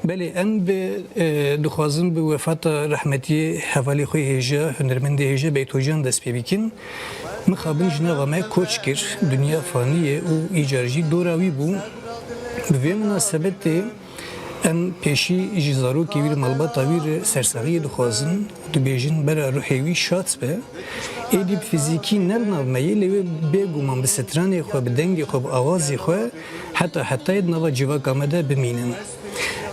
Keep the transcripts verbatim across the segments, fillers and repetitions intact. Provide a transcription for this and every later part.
Belê, em bi, e, dixwazin bi wefata rehmetiyê hevalê xwe hêja, hunermendê hêja Beytocan dest pê bikin. Mixabin ji nava me koç kir, dinya fanî ye û îcar jî dora wî bû. Bi vê minasebetê em pêşî ji zarokê wî re, malbata wî re sersaxiyê dixwazin û dibêjin bera ruhê wî şad be. Êdî bi fizîkî ne li nav me yê, lê wê bêguman bi stranê xwe, bi dengê xwe, bi awazê xwe heta hetayê di nava civaka me de bimînin.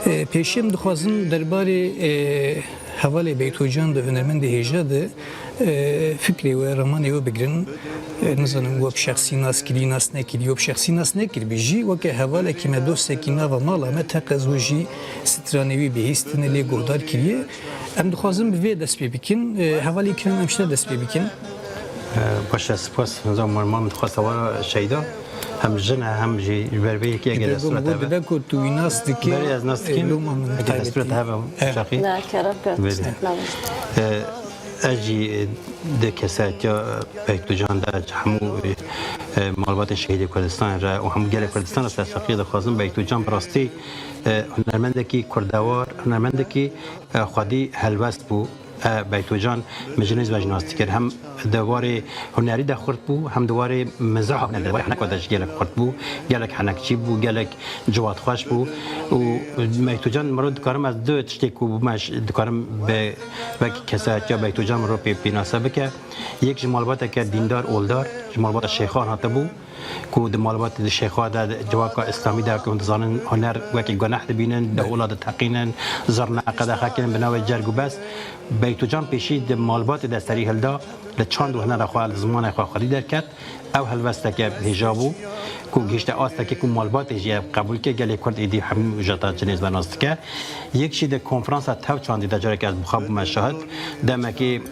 E, pêşî em dixwazin derbarê, e, hevalê Beytocan de, hunermendê hêja de, e, fikrê we, ramanê we bigirin. E, nizanim we bi şexsî nas kirî, nas nekirî, we bi şexsî nas nekiribî jî, weke hevalekî me, dostekî nava mala me, teqez we jî stranê wî bihîstine, lê guhdar kiriye. Em dixwazin bi vê dest pê bikin. E, hevalê kirin em ji te dest pê bikin. E, baş e, spas. Nizam, min dixwest hevala Şeyda. Hem jin e, hem jî ji ber vê yekê eger Dego, suret bu hebe. Dide ku tu wî nas dikî, Berê ez nas dikîm. Loma min Eger taybetî. Suret hebe, Eh. Şaqî. Na, kerem kir. Belê. Selamet. E, ez jî, e, di kesayetiya, e, Beytucan de hemû, e, e, malbatê şehîdê Kurdistanê re û hemû gelê Kurdistan re sersaxiyê dixwazim. Beytucan bi rastî, e, hunermendekî kurdewar, hunermendekî, e, xwedî helwest bû. E, Beytocan min ji nêz ve jî nas dikir. Hem di warê hunerî de xurt bû, hem di warê mizah, di warê heneka de jî gelek xurt bû, gelek henekçî bû, gelek ciwatxweş bû. Û Beytocan, mirov, dikarim ez du tiştê ku bûme, dikarim bi wek kesayetiya Beytocan mirov pê pênase bike. Yek ji malbateke dîndar, oldar, ji malbata şêxan hatibû. Ku di malbatê, di şêxwa de, di civaka îslamî de, ku hûn dizanin, huner wekî guneh dibînin, di ola diteqînin, zirna qedexe kirin bi navê cerg û bes. Beytocan pêşî di malbatê de serî hilda, li çand û hunera xwe, li zimanê xwe xwedî derket. Ew helwesteke hêja bû, ku gihişte astekê ku malbatê jî ev qebûl ke, gelê Kurd êdî hemû jata ji nêz ve nas dike. Yek jî di konferansa tev çandî de, careke ez bi xwe bûme şahid, demekî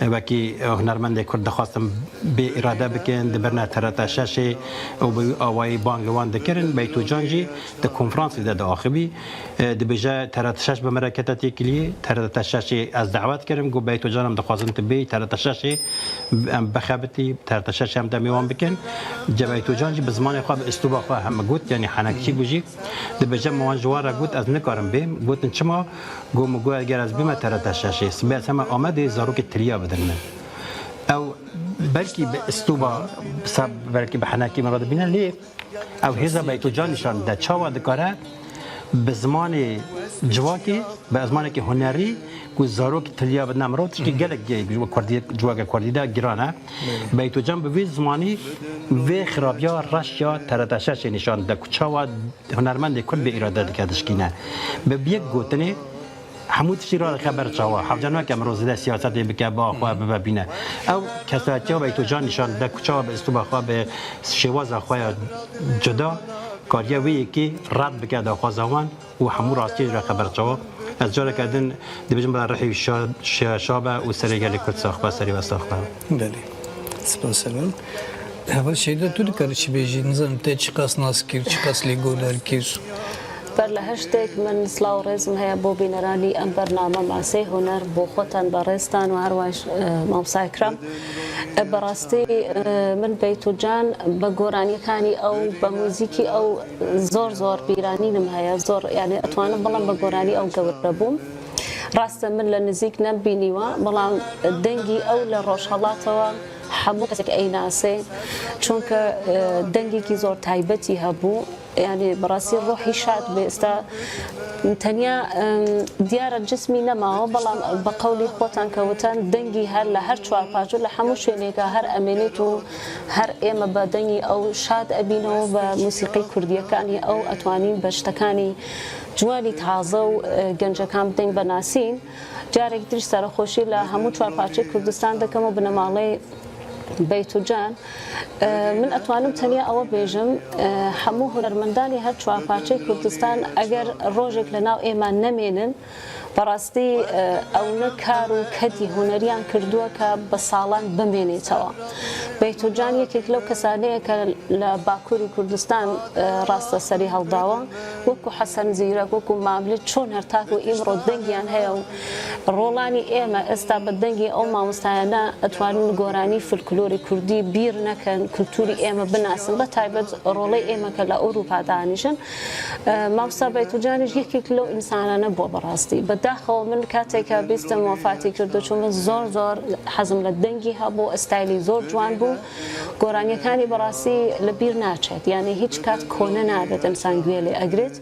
wekî, e, hunermendê Kurd dixwastin bê îrade bikin, dibirne T R T şeşê û bi wî awayî bang li wan dikirin. Beytocan jî di konferansê de diaxivî, e, dibêje, T R T şeş bi min re kete têkiliyê, T R T şeşê ez dawet kirim, got, Beytocan, em dixwazin tu bêyî T R T şeşê, em bixebitî, T R T şeş em demê wan bikin. Ca Beytocan jî bi zimanê xwe, bi îsluba xwe heme got, yanî henekçî bû jî. Dibêje, min wan ji wan re got, ez nikarim bêm. Gotin, çima? Got, min got, eger ez bime T R T şeşê, sibê ez heme Amedê zarokê tiliya bidin min. Ew belkî bi îsluba, seb-, belkî bi henekî min re dibîne, lê ew hêza Beytocan nîşan dide. Çawa dikare bi zimanê civakê, bi zimanekî hunerî ku zarokê tiliya bidine mirov, tişkî gelek ge-, ji we Kurdî, civaka Kurdî de giran e. Beytocan bi vî zimanî vê xirabiya reş ya T R T şeşê nîşan dide ku çawa hunermendê Kurd bê îrade dike, dişkîne. Bi, bi yek gotinê hemû tiştî radixe ber çawa. Hevca nake mirov zêde siyasetê bike, bi xwe bibe bîne. Ew kesayetiya Beytocan nîşan dide ku çawa bi îsluba xwe, bi şêwaza xwe ya cuda kariye wê yekê red bike daxwaza wan û hemû rastiyê jî radixe ber çawa. Ez careke din dibêjim, bila rihê wî şa-, şa-, şa be û serê gelê Kurd sax be, serê we sax be. Belê. Spas, Heval. Heval Şeyda, tu dikarî çi bêjî? Nizanim te çiqas nas kir, çiqas lê guhdar kir? Ber li her ştêk min silav û rêzim heye bo bîneranî em bername Masê Huner, bo xwe tenberêstan û her wiha, e, Mamosta Ekrem. E, bi rastî, e, min Beytocan bi goraniyekani ew, bi muzîkî ew zor zor bîranînim heye, zor, yani etwanim bilim bi goranî ew gewre bûm. Rast e, min li nizîk nebînî we, belam dengî ew li Rojhelatewa hemû kesek eynase. Çunke, e, dengekî zor taybetî hebû. Yani bi rastî ruhî şad bê. Esta tenya, em, diyara cismî nemawe, belam bi qewlî xwetan kewiten, dengî her li her çar parçe, li hemû şwênêka her em ê nêt û her ême bi dengî ew şad ebîne û bi musîqî kurdiyekanî ew etwanîn bi tiştekanî ciwanî taze û, e, gencekan bi deng benasîn. Carek din jî serexweşî li hemû çar parçeyê Kurdistan dikim û binemalê Beytucan. E, min etwanim tenya ewe bêjim, e, hemû hunermendanê her çar parçeyê Kurdistan eger rojek li nav êman nemênin, bi rastî, e, ew ne kar û kedî huneriyan kirduwe ke bi salan bimênêtewe. Beytucan yekek lew kesane ye ke li Bakurê Kurdistan, e, rasta serî heldawa. Wekû Hesen Zîrek, wekû Mamlî, çon her tak û îmro dengiyan heye û rolanî ême esta bi dengê ew mamostayane etwanîn goranî, folklor Lorê kurdî bîr nekin, kulturî ême binasin, bi taybet rolê ême ke li Ewropa danîşin. E, Mamosta Beytûcan jî yekek li ew însanane bû bi rastî. Bi daxew min kateke bîstim wefatî kirdo, çû min zor zor hezim li dengî hebû, stayilî zor ciwan bû. Goraniyekani bi rastî li bîr naçet. Yanî hîç kat kone nabit însan guhê lê egrit.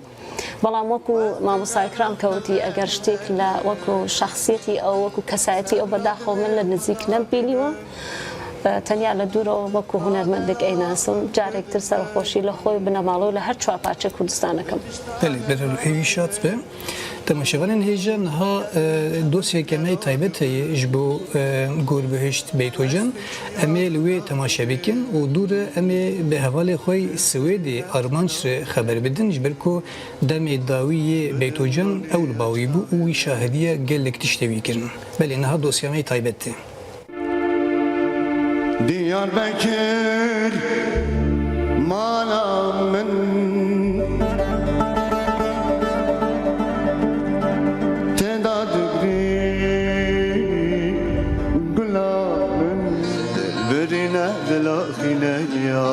بەڵام وەکو مامۆستا ئیکرام کە وتی، ئەگەر شتێک لە وەکو شەخسیەتی ئەو، وەکو کەسایەتی ئەو بەداخەوە من لە نزیک نەمبینیوە، تەنیا لە دوورەوە وەکو هونەرمەندێک ئەیناسم. جارێک تر سەرخۆشی لە خۆی و بنەماڵە و لە هەر چوار پارچە کوردستانەکەم. Belê, berhev hêvî şad be. Temaşevanên hêja, niha, e, dosyeke me yê taybet heye ji bo, e, Gorbihişt Beytocan. Em ê li wê temaşe bikin û dû re em ê bi hevalê xwe yê Swêdê Armanç re xeber bidin, ji ber ku demê dawî yê Beytocan ew li ba wî bû û wî şahidiya gelek tiştê wî kirin. Belê niha dosya me yê taybet tê. Diyarbekir mala min, têda digrî gula min, birîne dila xîneya,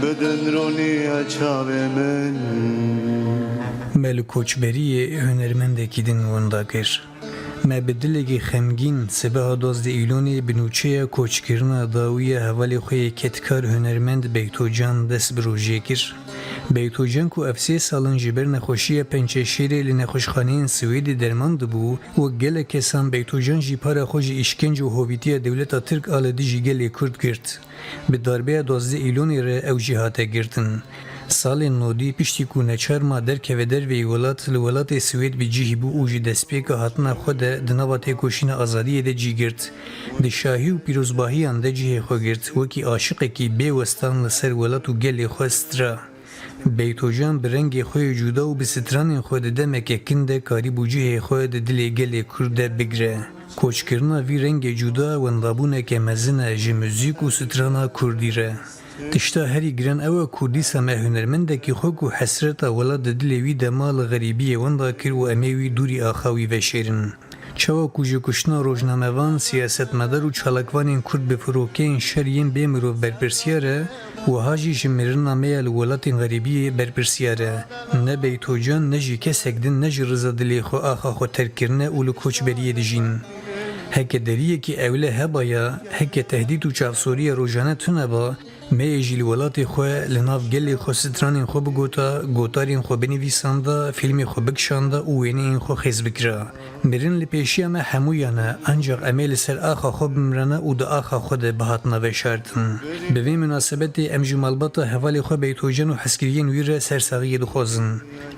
bidin ronî ya çavê min. Me li koçberiyê hunermendekî din wenda kir. Me bi dilekî xemgîn sibeha duwazdeh Îlonê bi nûçeya koçkirina dawî ya hevalê xwe yê kedkar hunermend Beytocan dest bi rojê kir. Beytocan ku ev sê sal in ji ber nexweşiya pençeşêrê li nexweşxaneyên Swêdê derman dibû, wek gelek kesan Beytocan jî para xwe ji îşkenc û hovîtiya dewleta Tirk a li dijî gelê Kurd girt. Bi darbeya duwazdeh Îlonê re ew jî hate girtin. Salên nodî piştî ku neçar ma derkeve derveyî welat, li welatê Swêd bi cihî bû û ji destpêka hatina xwe de di nava têkoşîna azadiyê de cî girt. Di şahî û pîrozbahiyan de cihê xwe girt, wekî aşiqekî bê westan li ser welat û gelê xwe sitra. Beytocan bi rengê xwe yê cuda û bi stranên xwe di demeke kin de karîbû cihê xwe di dilê gelê Kurd de bigire. Koçkirina vî rengê cuda wendabûneke mezin e ji muzîk û strana kurdî re. Tişta herî giran ew e ku dîsa me hunermendekî xwe ku hesreta welat di dilê wî de ma li xerîbiyê wenda kir û em ê wî dûrî axa wî veşêrin. Çawa ku ji kuştina rojnamevan, siyasetmedar û çalakvanên Kurd bi firokeyên şer yên bê mirov berpirsiyar e, wiha jî ji mirina me ya li welatên xerîbiyê berpirsiyar e. Ne Beytocan, ne jî kesek din ne ji riza dilê xwe axa xwe terk kirine û li koçberiyê dijîn. Heke deriyekî ewle heba ya, heke tehdît û çavsoriya rojane tune ba, me yê jî li welatê xwe, li nav gelê xwe stranên xwe bigota, gotarên xwe binivîsanda, fîlmê xwe bikişanda û wêneyên xwe xêz bikira. Mirin li pêşiya me hemûyan e, ancaq em ê li ser axa xwe bimrane û di axa xwe de bihatina veşartin. Bi vê minasebetê em ji malbata hevalê xwe Beytocan û hezkiriyên wî re sersaxiyê dixwazin.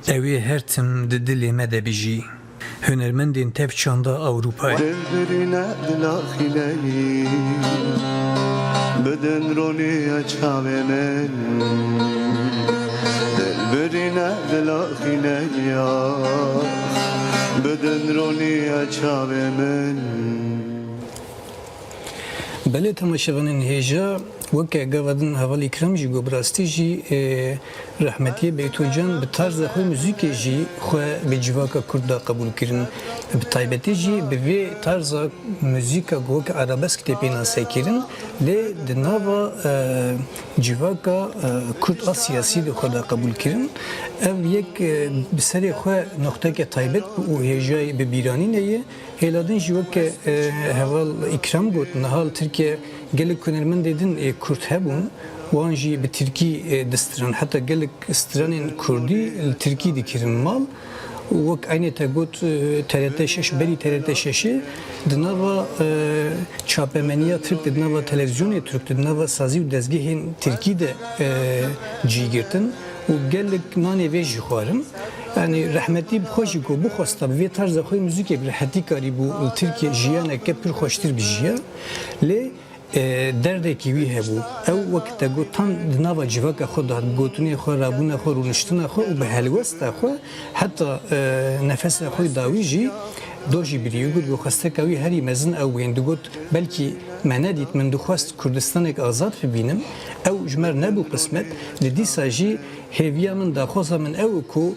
Ew ê her tim di dilê me de bijî. Hunermendên tev çanda Ewropayê. Dilbirîne dila xîneyî, bidin ronî ya çavê min. Dilbirîne dila xîneya, bidin ronî ya çavê min. Belê temaşevanên hêja, weke gava din heval Îkram jî got, bi rastî jî, e, rehmetiyê Beytocan bi tarza xwe muzîkê jî xwe bi civaka kurd da qebûl kirin. Bi taybetî jî bi vê tarza muzîka ku weke arabesk tê pênasekirin, lê di nava, e, civaka, e, kurd a siyasî de xwe da qebûl kirin. Ev yek, e, bi serê xwe noqteke taybet bû û hêjayî bi bîranînê ye. Hêla din jî weke, e, heval Îkram got, niha li Tirkiye gelek hunermendê din ê kurd hebûn, wan jî bi tirkî, e, distiran. Heta gelek stranên kurdî li tirkî dikirin mal. Û wek eynê te got, e, T R T şeş, berî T R T şeşê di nava, e, çapemeniya tirk de, di nava televîzyonê tirk de, di nava sazî û dezgehên tirkî de, e, cî girtin û gelek nanê vê jî xwarin. Yanî rehmetî bi xwe jî ku bixwesta bi vê tarza xwe muzîkê bi rehetî karîbû li Tirkiye jiyaneke pir xweştir bijiya. Lê, e, derdekî wî hebû. Ew wek te got tam di nava civaka xwe de hat, bi gotinê xwe, rabûna xwe, rûniştina xwe û bi helwesta xwe heta, e, nefesa xwe dawî jî do jî birî. Got, got xwesteka wî herî mezin ew bû. Yên digot, belkî me nedît, min dixwest Kurdistanek azad bibînim. Ew ji me re nebû qismet. Lê dîsa jî hêviya min, daxwaza min ew e ku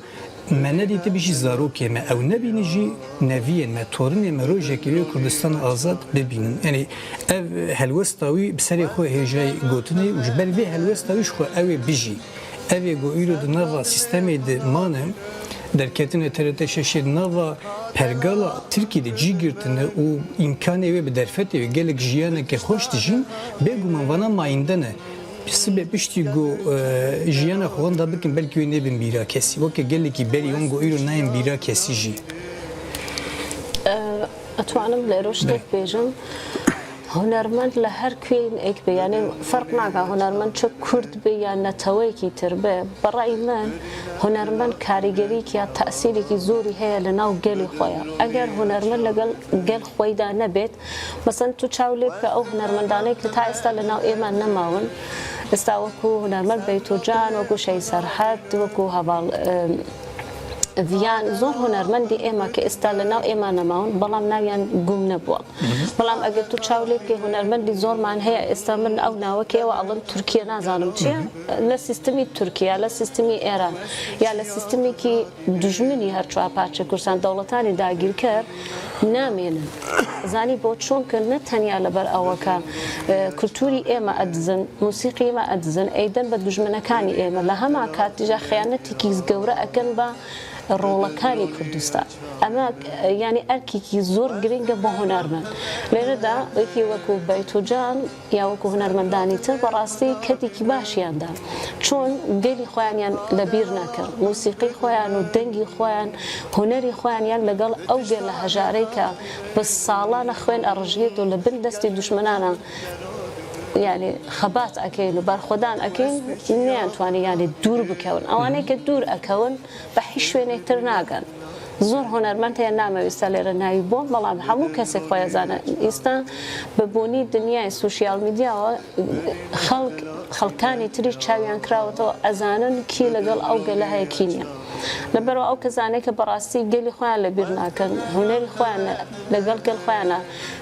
Me nedîtibî jî zarokê me ew nebînin jî neviyên me, torinê me rojekê wê Kurdistana azad bibînin. Yanî ev helwesta wî bi serê xwe hêjayî gotinê û ji ber vê helwesta wî ji xwe ew ê bijî. Ev ê ku îro di nava sîstemê de mane, derketine T R T şeşê di nava pergala Tirkî de cî girtine û îmkanê wê bi derfetê wê gelek jiyaneke xweş dijîn, bêguman vana mayînde ne. Sibê piştî ku, e, jiyana xwe wenda bikin, belkî wê nebin bîra kesî. Weke gelekî berî wan ku îro nayên bîra kesî jî. Etwanim lêro ştek bêjim. Hunermend li her kuyên êk be, yani ferq naka hunermend çi kurd be ya neteweyekî tir be. Bi rayî min hunermend karîgerîk ya tesîrîkî zorî heye li nav gelê xwe ya. Eger hunermend li gel gel xweyda nebêt, Mesela tu çaw lê bike ew hunermendanê ku ta êsta li nav ême nemawin. Êsta wekû hunermend Beytocan, wekû Şehîd Serhed, wekû heval, e, Viyan, zor hunermendî ême ku êsta li nav ême nemawin, belam nawiyan gum nebûwa. Belam eger tu çaw lê bike hunermendî zor man heye, êsta min ew nawekê ew alin Tirkiye nazanim çi ye? Li sîstemî Tirkiye, li sîstemî Êran, ya li sîstemekî Dijminî her çar parçe Kurdistan dewletanê dagîrker namênin. Zanî bo çunke ne tenya li ber eweka, e, kulturî ême edizin, musîqî ême edizin, êdin bi dijminekanî ême. Li hema kat tija xiyanetekî gewre ekin ba rolekanî Kurdistan. Ema, e, yanî erkekî zor girîng e bo hunermend. Lêre de wekî wekû Beytocan, ya wekû hunermendanî tir bi rastî kedîkî baş yan da. Çûn gelî xweyan yan li bîr nekir. Musîqî xweyan û dengî xweyan, hunerî xweyan yan legel ew gele hejarê ke bi salan e xwên erijiyêt û li bin destê duşmenana, yanî xebat ekeyn û berxwedan ekeyn, neyantwanî yanî dûr bikewin. Ewanê ke dûr ekewin, bi hîç wênê tir nagan. Zor hunermend heye namewîste lêre nayî bon, belam hemû kesek xwe ye zane. Îsta bi bonî dinyayê sosyal medya we xelk, xelkanî tirî çawiyan kirawete û ezanin kî legel ew gele heye kî niye. Li ber ew ke zane ke bi rastî gelî xwe yan li bîr nakin, hunerî xwe yan li gel gel xwe yan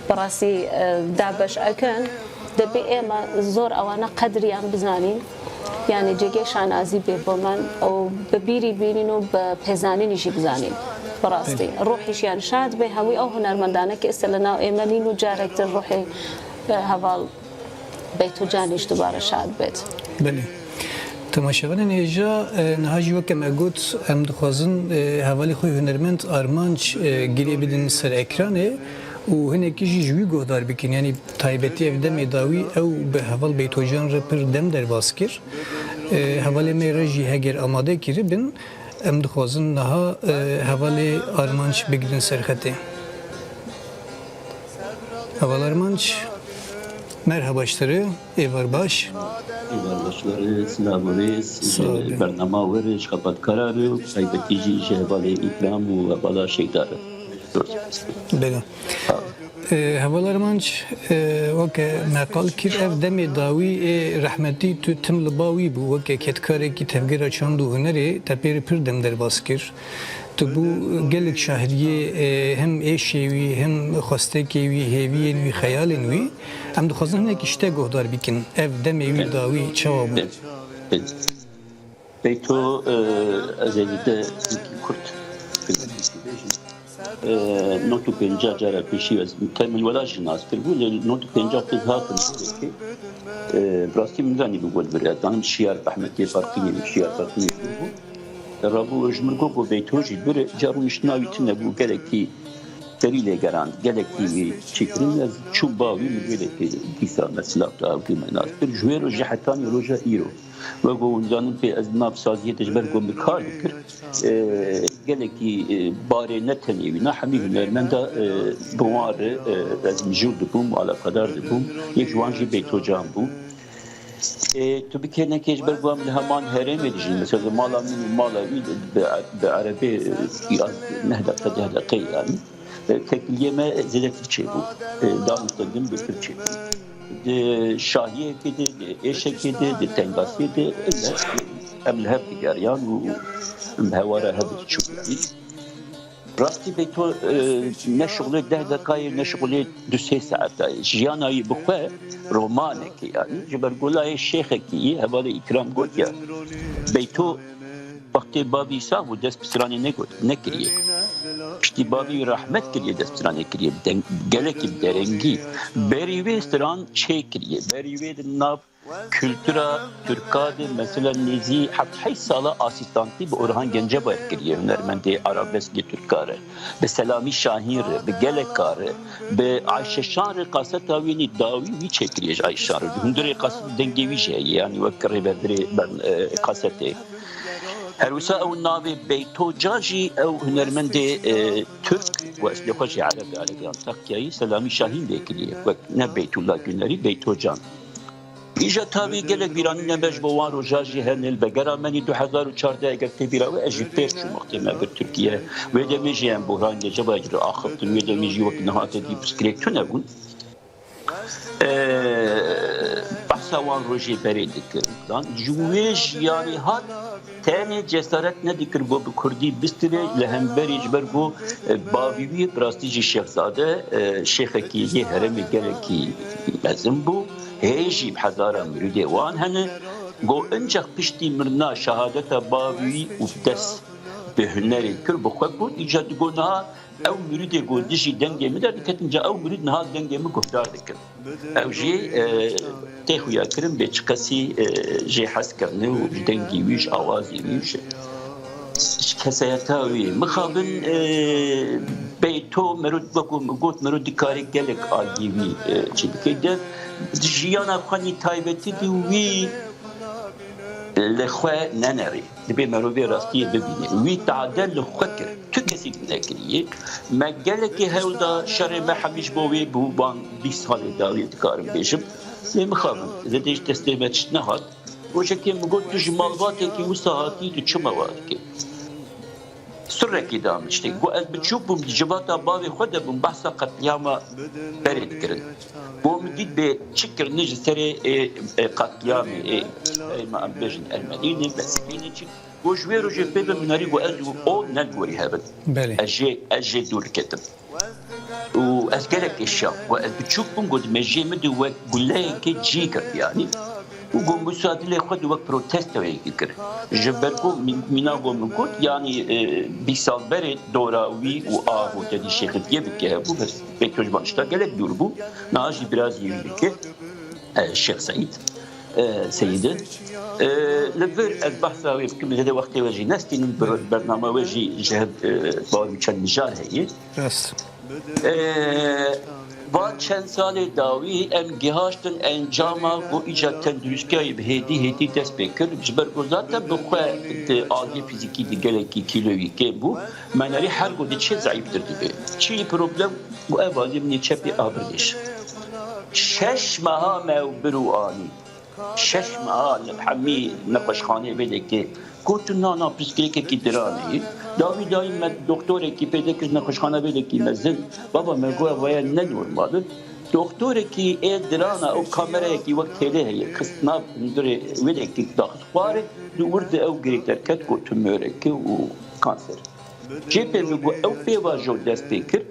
bi rastî, e, dabeş ekin, dibê ême zor ewana qedriyan bizanîn. Yanî cêgê şanazî bê bo me û bi bîrî bînîn û bi pêzanînî jî bizanîn. Bi rastî. Ruhî jiyan şad bê, hemû ew hunermendane ke êsta li nav ême nîn û carek din ruhê, e, heval Beytocanî jî dubare şad bêt. Belê. Temaşevanên hêja, e, niha jî weke me got, em dixwazin, e, hevalê xwe hunermend Armanc, e, girê bidin ser ekranê. Û hinekî jî ji wî guhdar bikin. Yanî taybetî ev demê dawî ew bi heval Beytocan re pir dem derbas kir. E, hevalê me re jî heger amade kiribin, em dixwazin niha, e, hevalê Armanc bigirin ser xetê. Heval Armanc, merhaba ji te re, êvar baş. Êvar baş we re, silav û rêz ji bernama we re, ji xebatkara re û taybetî jî ji hevalê Îkram û hevala Şeyda re. Belê. E, Heval Armanc, e, weke me qal kir, ev demê dawî ê rehmetî tu tim li ba wî bû, weke kedkarekî Tevgera Çand û Hunerê te pê re pir dem derbas kir. Tu bû gelek şahiriyê, e, him êşê wî, him xwestekê wî, hêviyên wî, xeyalên wî. Em dixwazin hinekî ji te guhdar bikin. Ev demê wî dawî çawa bû? Beyto, e, ez ê li te zikî kurt, e, nod û pêncah cara pêşî ez te min wela jî nas kiribû, lê nod û pêncah tu hatin, e, bi rastî min zanî bû got vir. Ez zanim şiyar bi Ehmediyê Farqînê, şiyar Farqînê vir bû. Rabû ji min got, got Beyto jî vir, ca rûniştina wî tune bû, gelekî serî lê gerand, gelekî wî çêkirin, ez çûm ba wî, min wê lê dîsa me silav da, ew dî me nas kir. Ji wê rojê hetanî roja îro. Wek ku hûn dizanin pê ez nav saziyê de ji ber ku min kar dikir, e, gelekî, e, barê ne tenê wî, ne hemî hunermenda, e, bi wan re, e, ez mijûl dibûm, alaqedar dibûm. Yek ji wan jî Beytocan bû. E, tu bikê nekê ji ber ku em li heman herêmê dijîn. Mesela mala min û mala wî bi, bi erebê, e, ya neh deqe, deh deqe yani. E, têkiliyê me zêdetir çêbû. E, danûstandin bêtir çêbû. Di şahiyekê de, di êşekê de, di tengasiyê de, em li hev digeriyan û em bi hewara hev diçûn. Rastî Beyto, e, ne şixulê deh deqayê, ne şixulê du sê saetayê. Jiyana wî bi xwe romanekê yani. Ji ber golayê şêxekî yî, hevalê Îkram gotiye, Beyto Wextê bavî sax bû, dest bi stranê negot, nekiriye. Piştî bavî rahmet kiriye, dest bi stranê kiriye. Bi deng-, gelekî bi derengî. Berî wê stran çê kiriye. Berî wê di nav kultura Tirka de, mesela, nêzî heft heyş sala asîstantî bi Orhan Gencebay kiriye, hunermendê arabeskê Tirka re. Bi Selamî Şahîn re, bi geleka re, bi Ayşe Şan re, kaseta wî nî dawî wî çêkiriye ji Ayşe Şan re. Hundirê kaset dengê wî jî heye, yanî wek rêveberê bern-, e, kasetê. Her wisa ew navê Beyto Can jî ew hunermendê, e, Tirk, ku eslê xwe jî Ereb e, Erebiyan Takyayî, Selamî Şahîn lê kiriye. Wek ne Beytullah Günerî, Beyto Can. Îja tabî gelek bîranîne me ji bo wan roja jî hene. Li begera me nî du hezar û çardeh eger tê bîra we, ez jî fêr çûm wextê me bir Tirkiye. Wê demê jî em Bohran Gencebay re axiftin. Wê demê jî wek niha te dî pirsgirêk tune bûn. Ee, behsa wan rojê berê dikin. Lan ji wê jiyanê hat tenê cesaret nedikir ku bi kurdî bistire, li hemberî ji ber ku, e, bavî wî bi rastî jî şêxzade, e, şêxekî yê herêmê gelekî mezin bû. Hê jî bi hezara mirûdê wan hene. Got, incax piştî mirina şehadeta bavî wî û dest bi hunerê kir, bi xwe got, îca digot niha ew mirûdê got dijî dengê min derdiketin, ca ew mirûd niha dengê min guhdar dikin. Ew jî, e, tê xuya kirin bê çiqasî, e, jê hez kirine û ji dengî wî, ji awazê wî, ji, ji kesayeta wî. Mixabin, e, Beyto mero, wekû min got, mero dikarê gelek aliyê wî, e, çi bike. De jiyana xwe nî taybetî di wî li xwe nenerê. Dibê mero vê rastiyê bibîne. Wî tade li xwe kir. Tu kesî nekiriye. Me gelekî hewl da şerê me hemî ji bo wê bû, van bîst salê dawî dikarim bêjim. Lê mixabin, zêde ji destê me tişt nehat. Rojekê min got, tu ji malbatekî wisa hatî, tu çima wa dikî? Surekî da min tiştê. Got, ez biçûk bûm, di civata bavê xwe de bûm, behsa qetlîama berê dikirin. Got, min dît bê çi kirine ji serê ê, ê qetlîamê, ê, ê me em bêjin Ermenî ne, Mesîhî ne çi. Got, ji wê rojê pê ve min herî got, ez û o ne gorî hev in. Belê. Ez jê, ez jê dûr diketim. Û ez gelek êşiyam. Got, ez biçûk bûm, got, mejiyê min di wek guleyekê cî girt, yanî. Û got, Musa dilê xwe di wek protestoyekê kir. Ji ber ku mî-, mîna got min got, yanî, e, bîst sal berê dora wî û avo te dî şêxetiyê bike hebû, bes pê tu ji van tişta gelek dûr bû. Niha jî birazî wî dike, e, Şêx Seîd, e, Seyîd e. E, li vir ez behsa wê bikim, zêde wextê we jî nestînim, ber-, bernama we jî ji hev, e, bawî çend mijar heye. Rast. Ee, va çend salê dawî em gihaştin encama ku îca tenduristiyayê bi hêdî hêdî dest pê kir. Ji ber ku zaten bi xwe di aliyê fîzîkî di gelekî kîloyî kêm bû. Me nerî her ku diçe zeîftir dibe. Çi problem ku ev aliyê min ê çepê a birdêş. Şeş meha me ew bir û anî. Şeş meha li hemî nexweşxaneyê vê lekê gotin, na, na, pirsgirêkekî diran e. Dawî dawî me doktorekî pêde kir ji nexweşxana vê lekî mezin. Baba me got, ev waya ne normal e. Doktorekî ê dirana û kamerayekî wek têlê heye, xist nav hundirê wê lekî daxist xwarê, di wir de ew girêk derket, got tumorek e û kanser. Jê pê min got, ew pêvajo dest pê kir.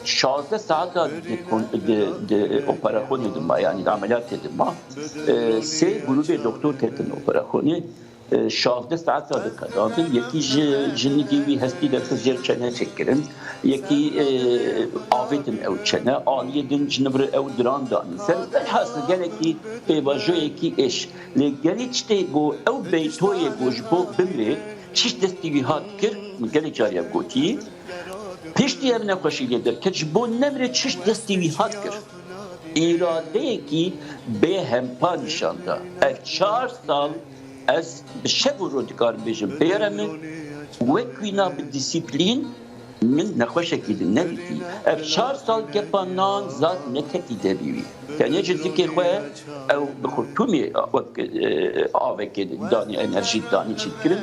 Şazdeh saeta di kon-, di, di operasyonê de ma, yanî di emeliyatê de ma. E, sê grûbê doktor ketin operasyonê. E, şazdeh saeta de qedandin. Yekî ji, ji nigê wî hestî derxist jêr çene çêkirin. Yekî, e, avêtin ew çene. Aliyê din ji nivri ew diran danî ser. Velhasil gelekî pêvajoyekî êş. Lê gelî tiştê ku ew beytoyê ku ji bo bimrê çiş destî wî hat kir, min gelek cariya gotî, piştî ev nexweşî lê derket, ji bo nemrê çiş destî wî hat kir. Îradeyekî bê hempa nîşan da. Ev çar sal ez bi şev û roj dikarim bêjim, pêre min wek wîna bi dîsîplîn min nexweşekî din nedîtî. Ev çar sal gepa nan zad neketî devî wî. Tenê ji zikê xwe ew bi xurtûmê wek, e, avekê danî, enerjî danî çî dikirin.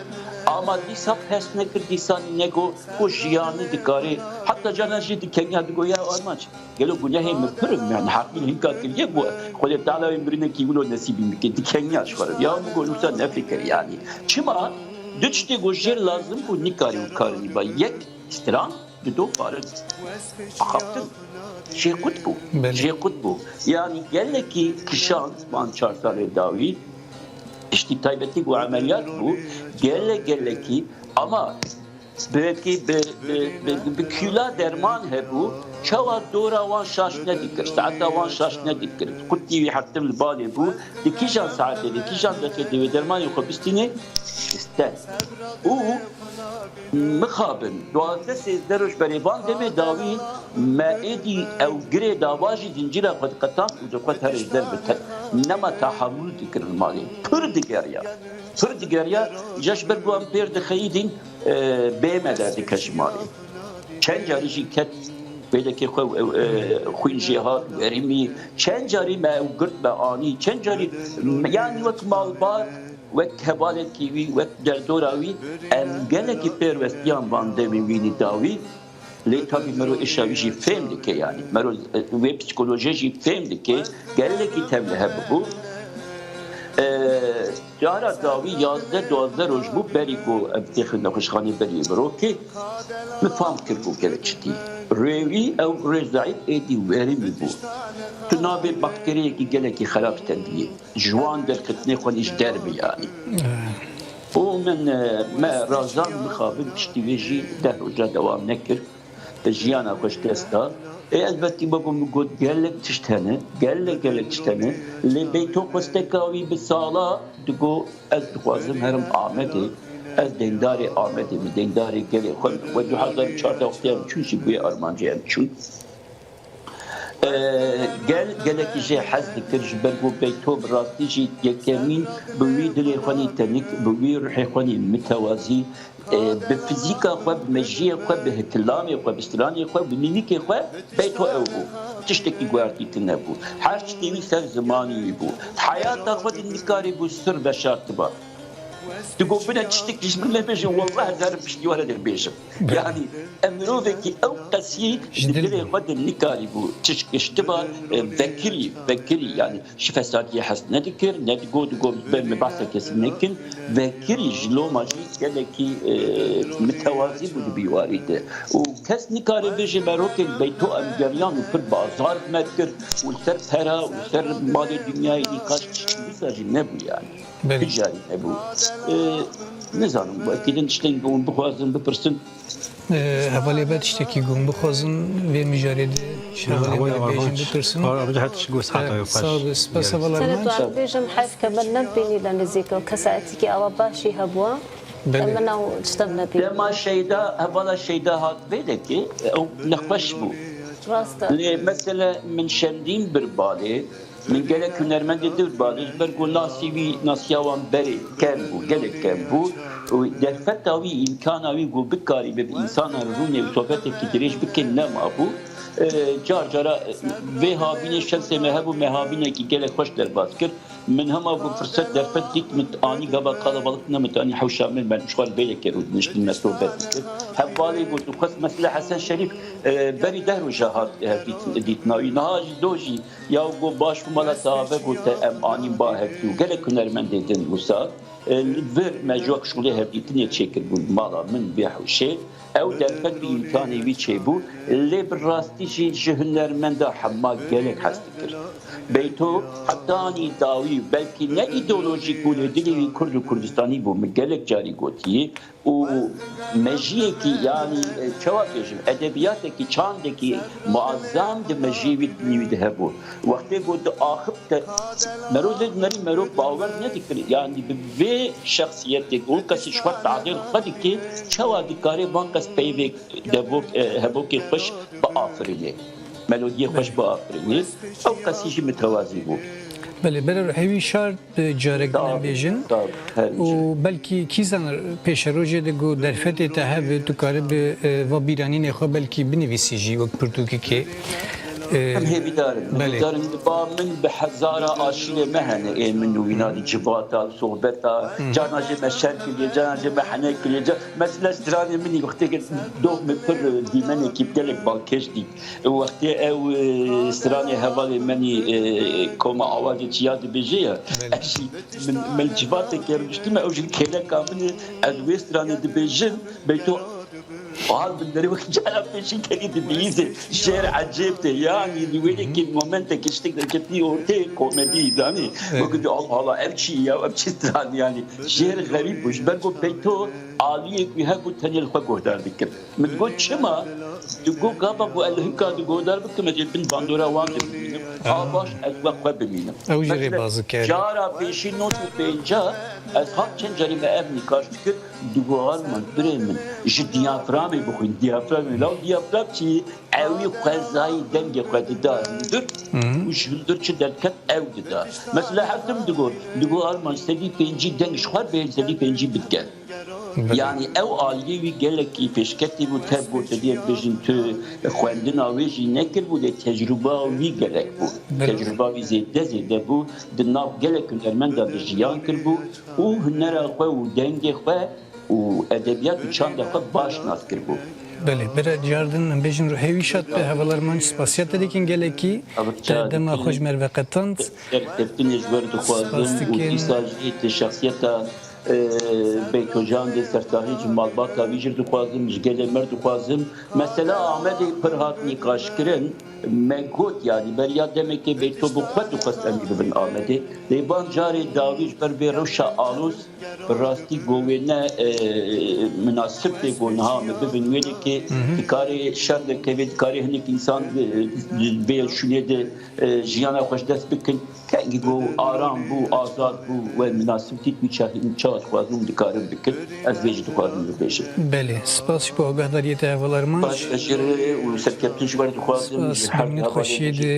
Ama dîsa pes nekir, dîsa nego ku jiyanî dikarê. Heta canan jî dikenya digo, ya armanc, gelo gunehê min pir in, yani heqî hinka kiriye ku Xwedê Teala wê mirinekî wilo nesîbî bike, dikenya ji xwe re. Ya min got, wisa nefikir yani. Çima? Du tiştê ku jê lazim bû nikarî û karinî ba. Yek, stran, dido parin. Axaftin. Jê qut bû. Belê. Jê qut bû. Yani gelekî kişand van çar salê dawî. Tiştî taybetî ku emeliyat bû, gelek gelekî, ama belkî bi, bi, bi, bi kîla derman hebû, çawa dora wan şaş nedikir, saeta wan şaş nedikir. Qutî wî hertim li balê bû, di kîjan saetê, di kîjan deqê divê dermanê xwe bistînê, diste. Û mixabin, duwazdeh sêzdeh roj berê van demê dawî me êdî ew girê dava jî zincîra xwe diqetand û dixwest here ji der bite. Nema tehamûl dikirin malê. Pir digeriya. Pir digeriya. Îca ji ber ku em pêr dixeyidîn, e, bê me derdikeve ji malê. Çend carî jî ket, pêlekê xwe, e, e, xwîn jê hat, werî mî. Çend carî me ew girt, me anî. Çend carî, yanî wek malbat, wek hevalekî wî, wek derdora wî, em gelekî pêr westiyan van demê wînî dawî. Lê tabî mero êşa wî jî fêm dike, yanî mero, e, wê psîkolojiyê jî fêm dike, gelekî tevlihev bû. E, cara dawî yazdeh duwazdeh roj bû berî ku em têxin nexweşxanê berî birokê, min fam kir ku gelek tiştî. Rê wî ew rê zeîf êdî werîmî bû. Tu nabê bakteriyekî gelekî xerab tendiyê. Ji wan derketinê xwe nîş derbi yanî. Û min, e, me razand mixabin piştî vê jî deh roja dewam nekir. Jiyana xwe ji dest da. Ê elbetî wek min got gelek tişt hene, gelek gelek tişt hene. Lê Beyto xwesteka wî bi sala digo ez dixwazim herim Amedê, ez deyndarê Amedê me, deyndarê gelê xwe me. We du hezar û çardeh wextê em çûn jî bûye armancê em çûn. E, gel, gelekî jê hez dikir, ji ber ku Beyto bi rastî jî yekemîn bi wî dilê xwe nî tenik, bi wî ruhê xwe nî mitewazî, e, bi fizîka xwe, bi mejiyê xwe, bi hikilamê xwe, bi stranê xwe, bi mîmîkê xwe Beyto ew bû. Tiştekî guhertî tune bû. Her tiştê wî ser zimanî wî bû. Heyata xwe di nikarî bû sir veşartiba. Tu got bine tiştekî ji min nebêje, welleh ez herim piştî we re dibêjim. Yanî em mirovekî ew qesî di dilê xwe de nikarîbû tişt giştiba, e, vekirî, vekirî, yanî ji fesadiyê hez nedikirin, nedigot, digot, "Be, me behsa kesî nekin." Vekirî ji loma jî gelekî, e, mitewazî bû di vî warî de. Û kes nikare bêje, merokên Beyto em geriyan û pir bazar me kir û li ser pera û li ser malê dinyayê nîqaş tişt wisa jî nebû yanî. Belê. Hiç carî nebû. E, nizanim, belkî din tiştên hûn bixwazin, bipirsin. E, hevalê be tiştekî ku hûn bixwazin vê mijarê de ji hevalê me re bêjin, bipirsin. Armanc, her tişt got, heta wê xweş. Sağ ol, spas heval Armanc. Sağ ol. Bêjim heyf ke me nebînî le nizîka, kesaetikî awa baş jî hebûa. Belê. Min ew tişt nebî. Dema Şeyda, hevala Şeyda hat vê dekê, ew nexweş bû. Rast e. Lê mesele min şemdîn bir balê, Min gelek hunermendê dir balê, ji ber ku nasî wî nasiya wan berê kem bû, gelek kem bû. Û derfeta wî, îmkana wî ku bikarîbe bi însanan re rûnê û sohbetekî dirêj bike nema bû. E, car cara, e, vê havînê şensê me hebû, me havînekî gelek xweş derbas kir. Min hema ku firset derfet dît, min anî gava kalabalık ne, min anî hewşa min, ben ji xwe li vê yekê rûdiniştin me sohbet dikir. Hevalê ku dixwest mesela Hesen Şerîf, e, berî deh roja hat hevdîtin, dîtina wî. Niha jî do jî Ya got baş bû mala te ave got te em anîn ba hevdû. Gelek hunermendê din wisa, e, li vir me ji wek şûlê hevdîtinê çêkiribûn mala min vê hewşê. Ew derfet bi îmkanê wî çêbû. Lê bi rastî jî ji hunermenda hema gelek hez dikir. Beyto hetanî dawî belkî ne îdeolojîk bû lê dilê wî Kurd û Kurdistanî bû. Min gelek carî gotiye. Û mejiyekî, yanî, e, çawa bêjim, edebiyatekî, çandekî muazzam di mejiyê wî, di dilê wî de hebû. Wextê ku diaxifte, mero lê merî mero bawer nedikir, yanî bi vê şexsiyetê, wê kesî ji xwe tadê xwe dike, çawa dikare van qas peyvê devok, e, hevokê xweş biafirîne, melodiyê xweş biafirîne. Ew qesî jî mitewazî bû. Belê, bera hêvî şar. Carek din bêjin. Û belkî kî zane pêşerojê de ku derfetê te hebe, tu karibe, e, va bîranînê xwe belkî binivîsî jî wek pirtûkekê. E, em hêvîdar in. Belê. Hêvîdar in. Ba min bi hezara aşîrê me hene. Ê min û wîna di civata, sohbeta, carna jê me şer kiriye, carna jê me hene kiriye. Ca-, mesela stranê min î wextê doh min pir dîmenekî gelek balkêş dît. Wextê ew, e, stranê hevalê menî, e, koma awazê çiya dibêje ya. Belê. Ez jî min, min civateke rûniştime, ew jî kêleka min e, ez wê stranê dibêjim, beyto Hal bi derê wek cara pêşî tenî dibihîzê. Şêr ecêb tê. Yanî li wê yekê momentekê ştek derketî ortê komedî, zanî. Evet. Wekî di Allah Allah, ev çi ya, ev çi stranî yanî. Şêr xerîb bû. Ji ber ku peyto aliyê ku hebû tenê li xwe guhdar dikir. Min digot çima? Digot gava ku ez li hinka di guhdar bikim, ez ê bin bandora wan de bimînim. Aha. A baş ez we xwe bimînim. Ew jî Mesela, rêbaz dikir. Cara pêşî nod û pêncah ez hat çend carî me ev nîqaş dikir. Digot Arman, birê min, ji diyaframê bixwîn, diyaframê. Law diyafram çi? Ewî xwezayî dengê xwe dida hundir Hı hı. û ji hundir çi derdiket ew dida. Mesela her tim digot, digot Arman sedî pêncî deng ji xwe bê, sedî pêncî bidike. Belê. Yanî ew aliyê wî gelekî pêşketî bû, tev got, te diyê bêjin tu xwendina wê jî nekiribû, lê tecrûba wî gelek bû. Belê. Tecrûba wî zêde zêde bû, di nav gelek hunermenda de jiyan kiribû û hunera xwe û dengê xwe û edebiyat û çanda xwe baş nas kiribû. Belê, bira cardin em bêjin ruhê wî şad be, heval Armanc, spasiya te dikin gelekî. Te dema xwe ji me re veqetand. Serkeftinê ji we re dixwazim û dîsa jî di şexsiyeta, e, Beytocan de sersaxî ji malbata wî jî re dixwazim, ji gelê me re dixwazim. Mesela Amedê pir hat nîqaşkirin. Me got, yanî beriya demekê Beyto bi xwe dixwest em ê bibin Amedê. Lê van carê dawî ji ber vê rewşa aloz bi rastî go wê ne, e, minasib tê go niha me bibin wê yekê. Hı hı. Dikarê şer derkeve, dikarê hinek însan, e, vê şûnê de, e, jiyana xwe ji dest bikin. Kengî go aram bû, azad bû, we minasib tît wî çax-, çawa dixwazim dikarim bikin. Ez vê jî dixwazim bibêjim. Belê, spas ji bo agahdariyê te, heval Armanc. Baş, ez jî rê û serkeftin ji we re dixwazim. Spas, ji her memnun hevalê xweşiyê de.